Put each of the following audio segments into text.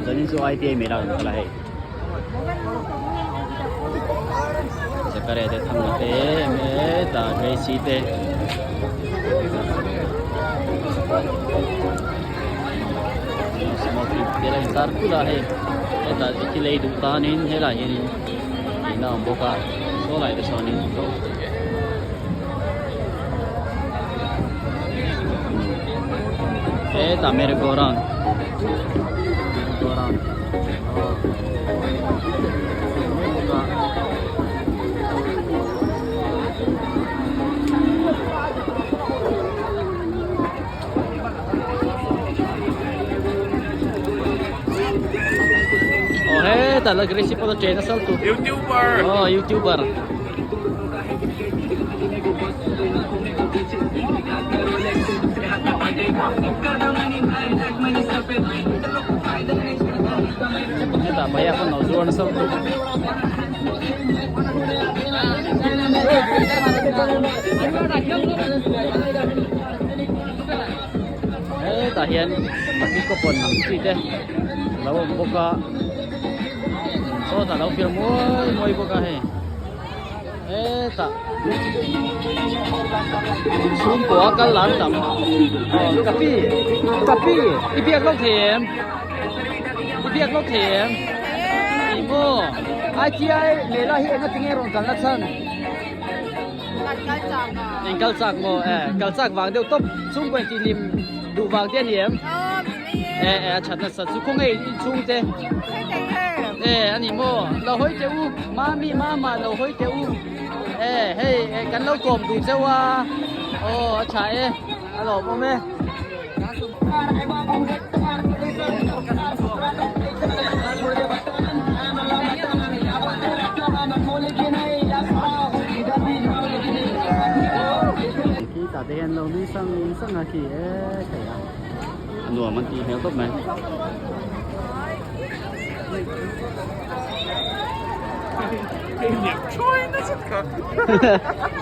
Zanin chu ITI mela rawn kal a hei. Zakaria te Thanga te hetah Gracie te smoking te a intar kulh a hei hetah thil ei duh tanin helaiah hianin in a awm bawk a saw lai te sawnin hetah merry go round merry go round Aw hetah la Gracie pawh chen nasa lutuk YouTuber aw YouTuber Hetah Maya pawn lo zuar nasa lutuk. Hetah hian pahnih kaw pawn ang chi te lo awm bawk a sawtah lo fir mawi mawi bawk a hei. Hetah chhungkua kal lar tam aw kapi kapi i biak lo thei em i biak lo thei em ih maw ITI lehla hi enga tinge rawn kalna chhan eng kal chak maw e kal chak vang deuh tawp chhungkua in tihlim duh vang te a ni em e e a that nasa chu khawnge i chhungte e a ni maw lo hawi teh u mami mama lo hawi teh u e hei e kan lo kawm duh cheu a aw a tha e a lawmawm e. Khi tah te hian lo nui sang sang a khi e thei a a nuam an tih hmel tawp mai.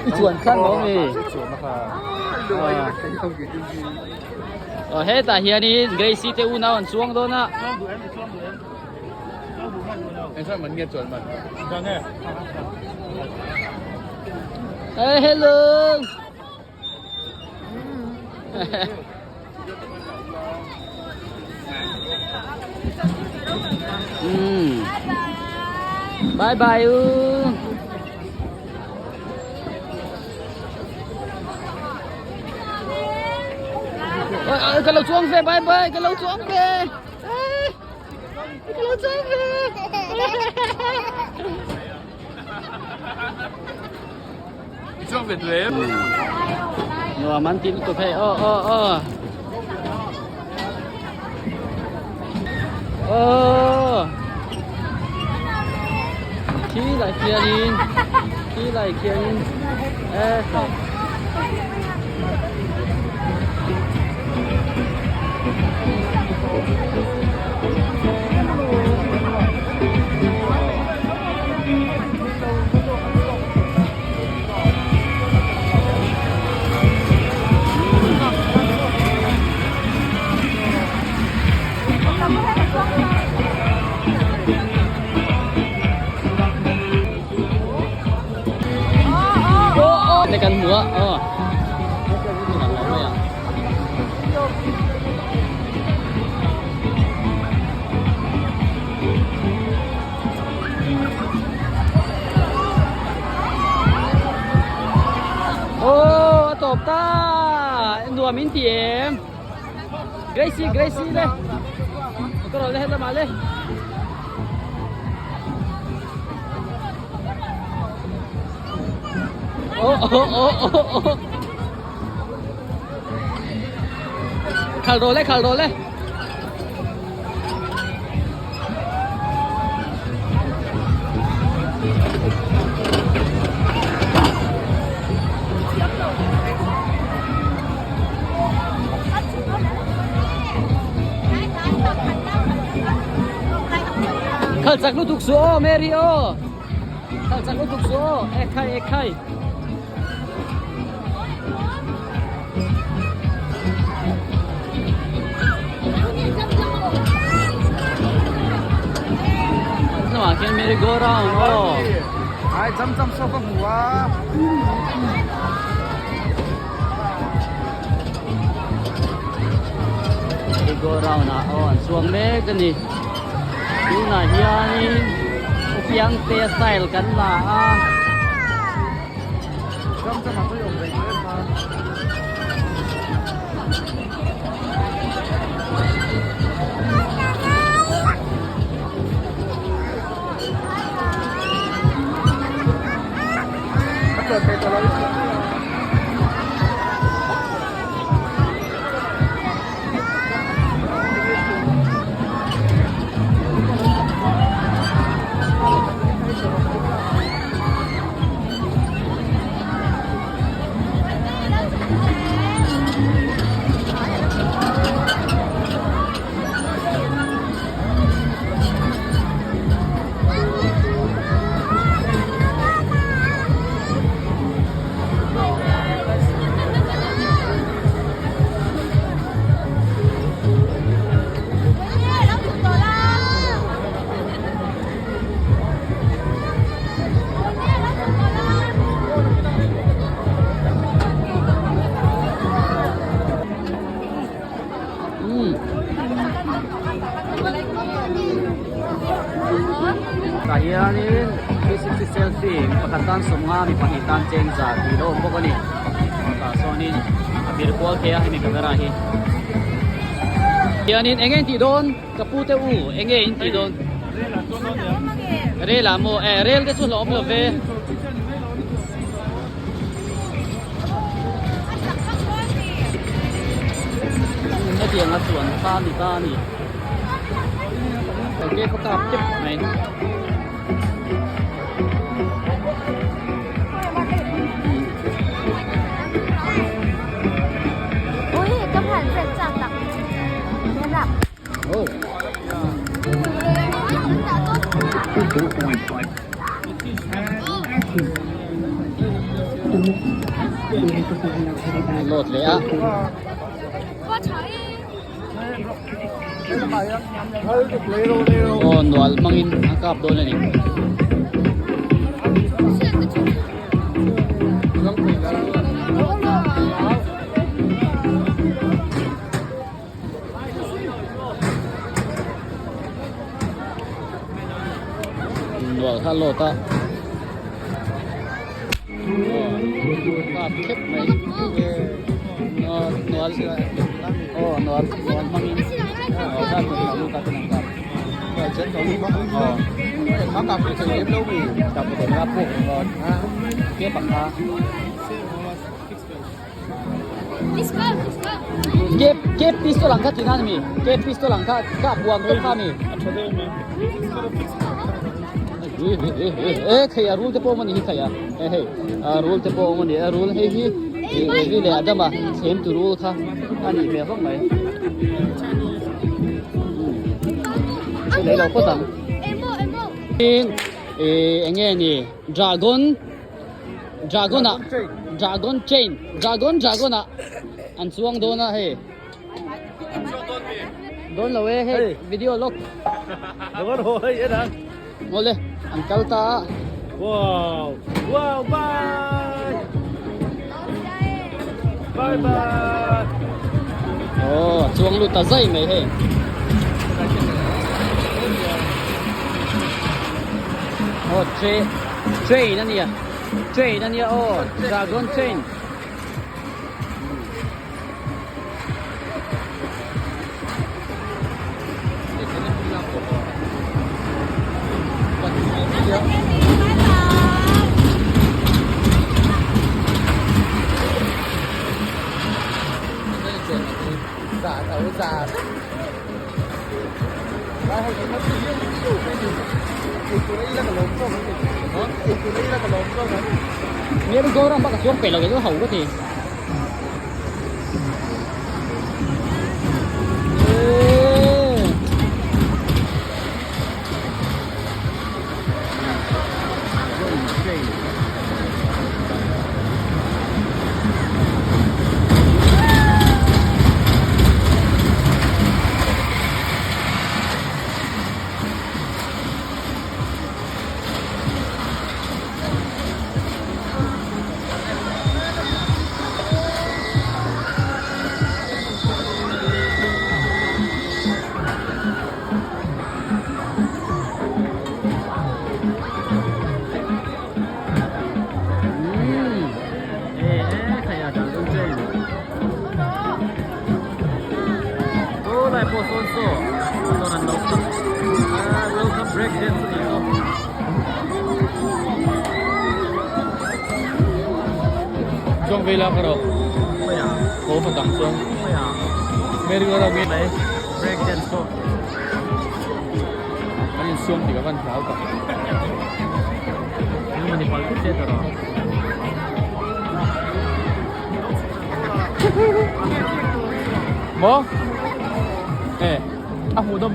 I chuan khan maw mi? Aw hetah hianin Gracie te unau an chuang dawn a. Hey, hello. Bye bye u. Ôi, ôi, cái lầu chuông về bye bye cái lầu chuông về cái lầu chuông về Chuang ve hle. Nuam an ti lutuk hei aw aw aw. Aw. Khi lai khianin khi lai khianin e khai. Te kan hmu a aw Aw a tawp ta nuam in ti em Gracie Gracie le ka rawn le hetlama le Aw aw aw aw aw Khal rawh le khal rawh le. Khal chak lutuk su aw Mary aw. Khal chak lutuk su aw ekhai ekhai. Hian merry go round aw. Ai cham cham saw ka hmu a. Merry go round ah aw an chuang mek a ni. Tunah hianin Upiangte style kan la a. Cham cham ah sawi awm rei tawh em kha. Tah hianin 360 selfie mi pakhat tan sawmnga mi pahnih tan cheng za tih lo awm bawk a ni tah sawnin a vir kual thei a hemi camera hi hianin eng nge in tih dawn ka pu te u eng nge in tih dawn rel ah maw eh rel te chu hlauhawm lo ve. Hetiang a chuan kha a ni ta a ni. Ke khaw kap tep mai. Oh. Load leh a. Aw nual hmangin a kap dawn a ni. Nual kha lawt a kap khep mai nual aw nual nual hmangin aw kha nual kap kap kap kap kap Ke ke pistol ang kha tina mi ke pistol ang kha ka buang to kha mi e khei a rul te pawh mani hi khei a e hei a rul te pawh mani a rul hei hi vi leh adama thlem tu rul kha ani hmel khawp mai lei lo phawt ang tin e enge ni dragon Dragon ah Dragon chain Dragon Dragon ah an chuang dawn a hei dawn lo e hei video lawk awle an kal ta a wow wow bye bye bye aw chuang lut ta zai mai hei aw train Train a nia train a nia aw dragon train. Merry go round bak a chuang peih lo kei chu ho ka ti. Motor an lo khalh a World Cup break dance a nih bawk. Chuang vei lak erawh thawm a dang chuan Merry go round mai break dance pawh an insuam tih ka van hlau tak. Engemaw ni palh thut che tawh rawh. Maw? E a hmuh dawm.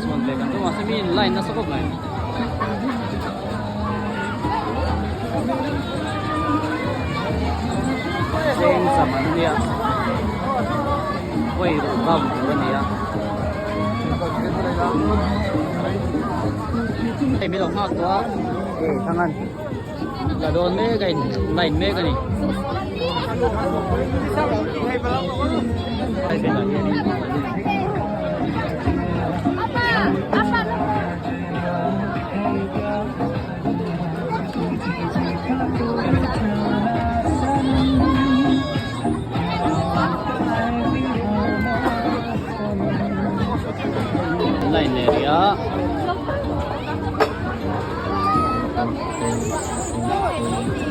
Chuan ve kan tum a mi in line nasa khawp mai. Cheng zam an nia vawi ruk bam tur a ni a. Hei min lo nghak tawh a la dawn mek a in line mek a ni. Line leh rih a.